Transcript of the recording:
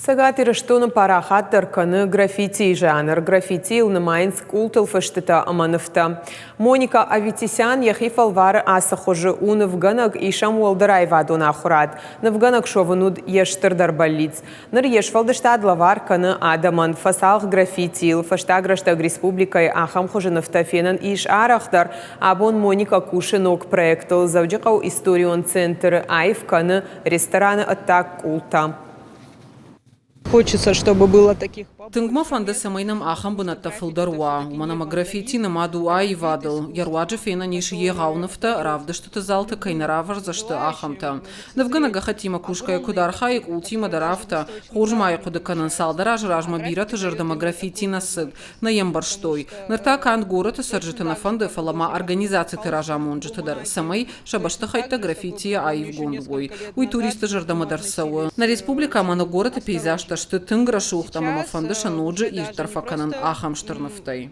Цӕгат Ирыстоны парахатдӕр кӕны граффитийы жанр. Граффитийыл нымайынц къултыл фыстытӕ ӕмӕ нывтӕ. Моника Аветисян йӕхи фӕлвары ацы хуызы. У нывгӕнӕг, ис ӕм уӕлдӕр аивадон ахуырад. Нывгӕнӕг суӕвын уыд йе стырдӕр бӕллиц. Ныр йе сфӕлдыстад лӕвар кӕны адӕмӕн. Фӕцалх граффитийыл. Фӕстаг рӕстӕг республикӕйы ахӕм хуызы нывтӕ фенӕн ис арӕхдӕр. Абон Моника кусы ног проектыл. Дзӕуджыхъӕуы историон центры аив кӕны рестораны ӕддаг къултӕ. Хочется, чтобы было таких. Тынг мӕ фӕнды, цӕмӕй нӕм ахӕм бынӕттӕ фылдӕр уа, уымӕн ӕмӕ граффити нымад у аивадыл. Йӕ руаджы фенӕн ис егъау нывтӕ, равдыстыты залты кӕй нӕ равӕрдзысты, ахӕмтӕ. Нывгӕнӕг гӕххӕттимӕ кусгӕйӕ куыд архайы, къултимӕ дӕр афтӕ. Хорз ма йӕ хъуыды кӕнын, цалдӕр азы размӕ бирӕты зӕрдӕмӕ граффити нӕ цыд. нӕ йӕ ӕмбӕрстой. Ныр та канд горӕты цӕрджыты нӕ фӕнды, фӕлӕ ма организациты разамонджыты дӕр, цӕмӕй сӕ бӕстыхӕйттӕ граффитийӕ аивгонд уой. Уый туристты зӕрдӕмӕ дӕр цӕуы. Нӕ республикӕ ӕмӕ нӕ горӕты пейзажтӕ сты тынг рӕсугъд ӕмӕ мӕ фӕнды сӕ ноджы ирддӕр фӕкӕнын ахӕм стыр нывтӕй.